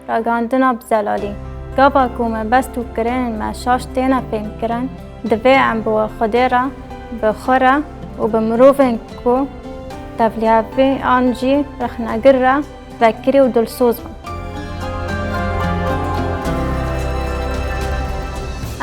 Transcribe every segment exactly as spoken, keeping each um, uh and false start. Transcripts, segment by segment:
Ragihandina bi zelalî. Gava ku mebest û kirinên me şaş têne fêmkirin, divê em bi we Xwedê re, bi xwe re û bi mirovên ku tevlîhev in an jî rexnegir re vekirî û dilsoz bin.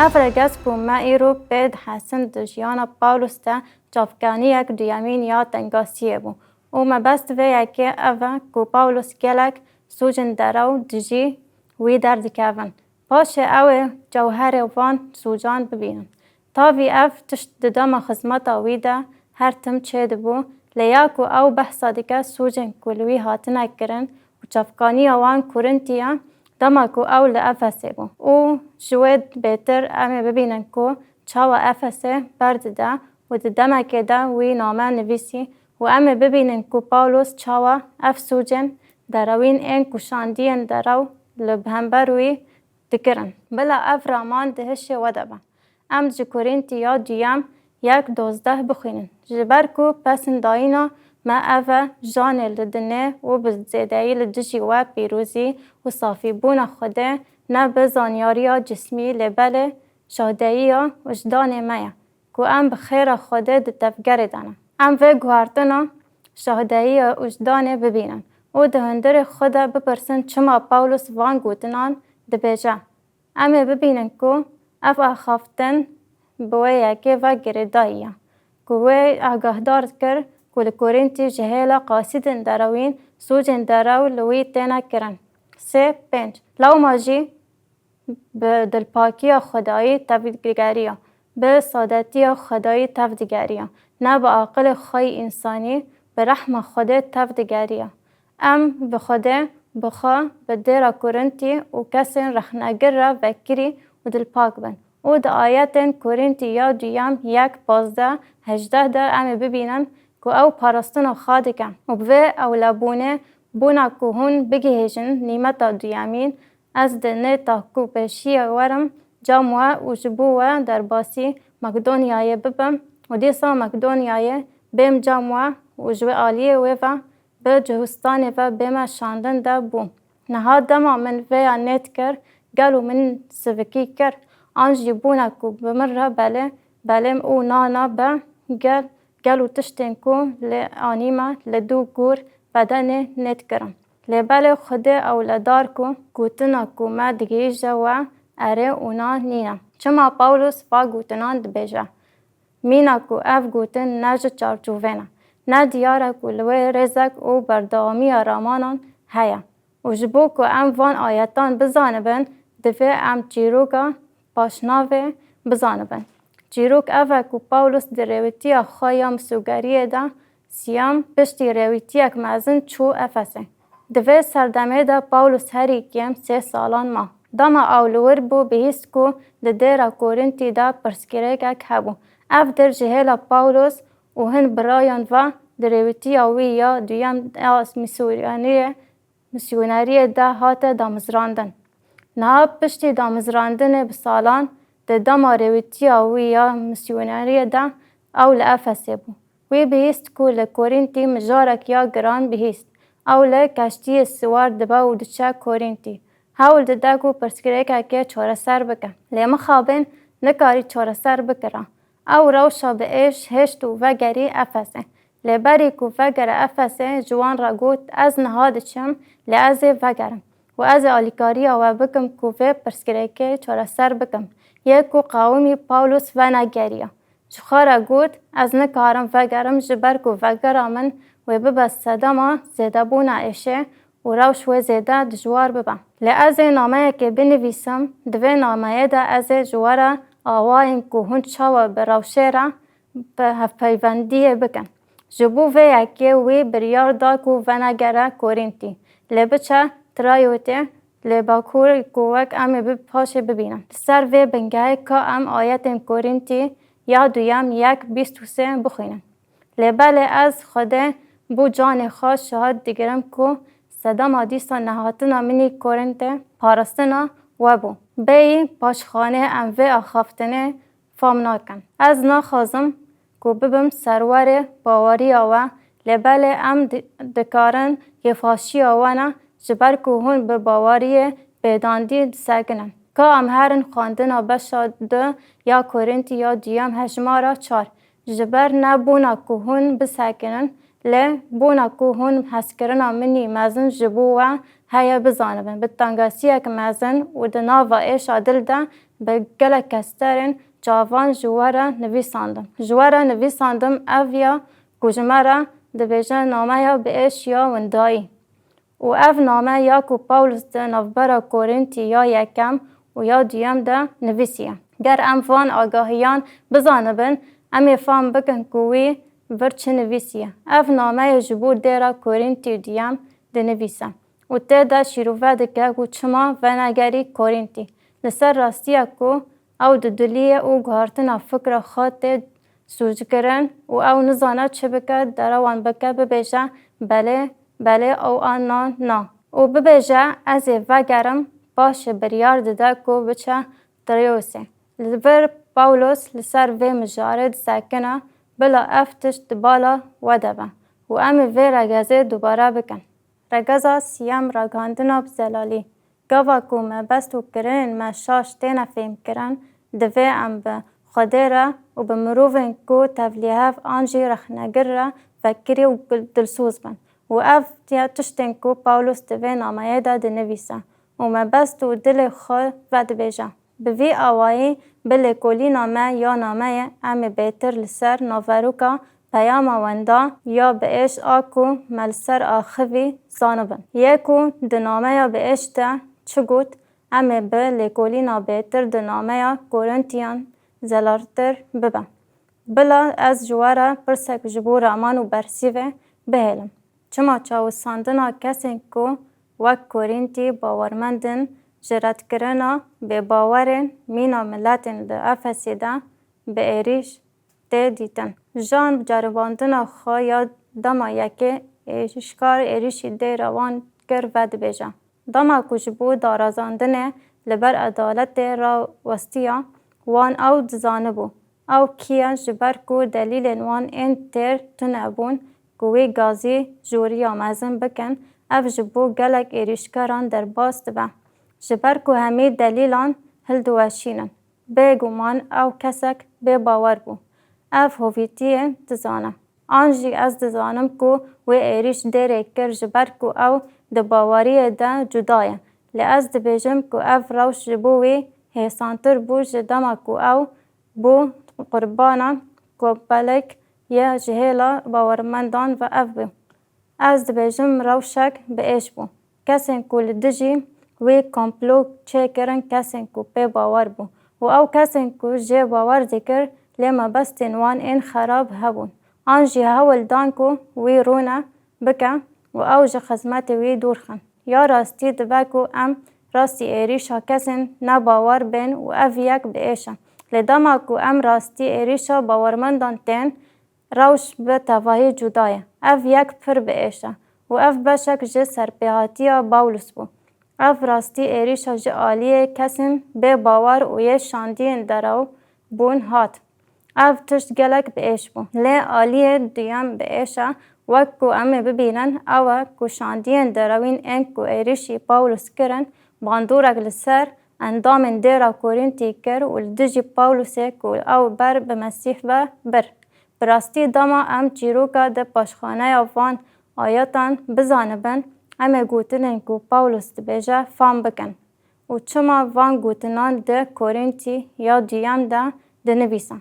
Ev regez ku me îro pê dihesin di jiyana Pawlos de çavkaniyek duyemîn ya tengasiyê bû û mebest vê yekê ev e ku Pawlos gelek sûcên derew dijî wî derdikevin. Paşê ew ê cewherê van sûcan bibînin. Tavî ev tişt di dema xizmeta wî de her tim çêdibû, lê ya ku ew behsa dike sûcên ku li wî hatine kirin û çavkaniya wan Korîntî ye, dema ku ew li Efesê bû. Û ji wê bêtir em ê bibînin ku çawa Efesê berdide û di demekê de wî name nivîsî û em ê bibînin ku Pawlos çawa ev sûcên derewîn ên ku şandiyên derew li hember wî dikirin. Bila ev raman di hişê we de be. Em ji Korîntî ya duyem yek dozdeh bixwînin. Ji ber ku pesindayîna me ev e, janê li dinê û bi zêdeyî li dijî we pîrozî û safîbûna Xwedê ne bi zanyariya cismî lê belê şahdeyiya wijdanê me ye ku em bi xêra Xwedê di tevgerê de ne. Em vê guhertina şahdeyiya wijdanê bibînin û di hundirê xwe de bipirsin çima Pawlos van gotinan dibêje. Em ê bibînin ku ev axaftin bi wê yekê ve girêdayî ye, ku wê agahdar kir ku li Korîntî ji hêla qasîdên derewîn sûcên derew li wî têne kirin. Sê pênc. Lewma jî bi dilpakiya Xwedayî tevdigeriya, bi sadetiya Xwedayî tevdigeriya, ne bi aqilê xwe yî însanî, bi rehma Xwedê tevdigeriya. Em bi Xwedê, bi xwe, bi dêra Korîntî û kesên rexnegir re vekirî û dilpak bin. Û di ayetên Korîntî ya duyem yek pazdeh hejdeh de em ê bibînin ku ew parastina xwe dike û bi vê ewlebûnê, bona ku hûn bigihêjin nîmeta duyemîn, ez di nêta ku pêşiyê werim cem we û ji bo we derbasî Makedonyayê bibim û dîsa Makedonyayê bêm cem we û ji wê aliyê wê ve bi Cihûstanê ve bême şandin de bû. Niha dema min vêya nêt kir, gelo min sivikî kir? An jî bûne ku bi min re belê, belê û na na be, gel, gelo tiştên ku lê anîme li dû gor bedenê nêt kirin? Lê belê Xwedê ewledar ku gotina ku me digihîje we erê û na nîne. Çima Pawlos va gotinan dibêje? Mîna ku ev gotin ne ji çarçovê ne, ne diyar e ku li wê rêzek û berdewamiya ramanan heye û ji bo ku em van ayetan bizanibin, divê em çîroka paşnavê bizanibin. Çîrok ev e ku Pawlos di rêwîtiya xwe ya misogeriyê de siyam piştî rêwîtiyek mezin çû Efesê. Di vê serdemê de Pawlos herî kêm sê salan ma. Dema ew li wir bû, bihîst ku di dêra Korîntî de pirsgirêkek hebû. Ev dir ji hêla Pawlos û hin birayan ve di rêwîtiya wî ya duyem ya misyoneriyê, misyoneriyê de hate damizrandin. Niha piştî damizrandinê bi salan, di dema rêwîtiya wî ya misyoneriyê de ew li Efesê bû. Wî bihîst ku li Korîntî mijarek ya giran bihîst. Ew li keştiyê siwar dibe û diçe Korîntî. Hewl dide ku pirsgirêkekê çareser bike. Lê mixabin nikarî çareser bikira. Ew rewşa bi êş hêşt û vegerî Efesê. Lê berî ku vegere Efesê, ji wan re got, ez niha diçim, lê ez ê vegerim û ez ê alîkariya we bikim ku vê pirsgirêkê çareser bikim. Yê ku qawimî Pawlos venegeriya. Ji xwe re got, ez nikarim vegerim, ji ber ku vegera min wê bibe sedema zêdebûna êşê û rewş wê zêde dijwar bibe. Lê ez ê nameyekê binivîsim, di vê nameyê de ez ê ji we re awayên ku hûn çawa bi rewşê re bi hevpeywendiyê bikin. Ji bo vê yekê wî biryar da ku venegere Korîntî, lê biçe Trayotê, lê Bakurê ku wek em ê bi paşê bibînin. Li ser vê bingehê ka em ayetên Korîntî ya duyem yek bîst û sê bixwînin. Lê belê ez Xwedê bo canê xwe şahid digirim ku sedema dîsa nehatina min î Korîntê parastina we bû. Bêyî paşxanê em vê axaftinê fam nakin. Ez naxwazim ku bibim serwerê baweriya we, lê belê em di-, dikarin kêfxweşiya we ne Ji ber ku hûn bi baweriyê bêdandî disekinin. Ka em herin xwendina beşa du ya Korîntî ya duyem hejmara çar. Ji ber nebûna ku hûn bisekinin, lê bona ku hûn hezkirina min î mezin ji bo we heye bizanibin, bi tengasiyek mezin û di nava êşa dil de bi gelek kesterên çavan ji we re nivîsandim. Ji we re nivîsandim, ev ya ku ji me re dibêje nameya bi êş ya windayî. Û ev name ya ku Pawlos di navbera Korîntî ya yekem û ya duyem de nivîsiye. Ger em van agahiyan bizanibin, em ê fam bikin ku wî vir çi nivîsiye. Ev nameyê ji bo dêra Korîntî duyem dinivîse û tê de şîrove dike ku çima venegerî Korîntî. Li ser rastiya ku ew dudilîye û guhartina fikra xwe tê sûckirin û ew nizane çi bike, derewan bike, bibêje, belê, belê, ew an na, na. Û bibêje, ez ê vegerim, paşê biryar dide ku biçe Troyosê. Li vir Pawlos li ser vê mijarê disekine, bila ev tişt di bala we de be û em ê vê regezê dubare bikin. Regeza siyem, ragihandina bi zelalî. Gava ku mebest û kirinên me şaş têne fêmkirin, divê em bi Xwedê re û bi mirovên ku tevlîhev an jî rexnegir re vekirî û gil-, dilsoz bin. Û ev ya tiştên ku Pawlos di vê nameyê de dinivîse û mebest û dilê xwe vedibêje. Bi vî awayî, bi lêkolîna me ya nameyê, em ê bêtir li ser naveroka peyama wenda ya bi êş a ku me li ser axivî zanibin. Yê ku di nameya bi êş de çi got, em ê bi lêkolîna bêtir di nameya Korintiyan zelaltir bibe. Bila ez ji we re pirsek ji bo raman û bersîvê bihêlim. Çima çawisandina kesên ku wek Korîntî bawermend in, ji redkirina bêbawerên mîna miletên li Efesê de bi êrîş tê dîtin? Jan ceribandina xwe ya dema yekê êrîşkar êrîşî dêra wan kir vedibêje. Dema ku ji bo darazandinê li ber edaletê rawestiya wan, ew dizanibû ew kî ye, ji ber ku delîlên wan ên têr tune bûn ku wî gazî joriya mezin bikin, ev ji bo gelek êrîşkeran derbas dibe. Ji ber ku hemî delîlan hildiweşînin, bêguman ew kesek bêbawer bû. Ev hovîtiyê dizane. An jî ez dizanim ku wê êrîş dêrê kir, ji ber ku ew di baweriyê de cuda ye. Lê ez dibêjim ku ev rewş ji bo wî hêsantir bû ji dema ku ew bû qurbana komployek ye ji hêla bawermendan ve ev bû. Ez dibêjim rewşek bi êş bû. Kesên ku li dijî wî komplo çêkirin, kesên ku pê bawer bû û ew kesên ku jê bawer dikir, lê mebestên wan ên xerab hebûn. An jî hewl dan ku wî rûne bike û ew ji xizmetê wî dûr xin. Ya rastî dibe ku em rastî êrîşa kesên nebawer bên û ev yek bi êş e. Lê dema ku em rastî êrîşa bawermendan tên, rewş bi tevahî cuda ye. Ev yek pir bi êş e û ev beşek ji serpêhatiya Pawlos bû. Ev rastî êrîşa ji aliyê kesên bê bawer û yê şandiyên derew bûn hat. Ev tişt gelek bi êş bû. Lê aliyê duyem bi êş e, wek ku em ê bibînin, ew e ku şandiyên derewîn ên ku êrîşî Pawlos kirin, bandorek li ser endamên dêra Korîntî kir û li dijî Pawlosê ku ew ber bi Mesîh ve bir. Bi rastî dema em çîroka di paşxaneya van ayatan bizanibin, em ê gotinên ku Pawlos dibêje fam bikin û çima van gotinan di Korîntî ya duyem de dinivîse.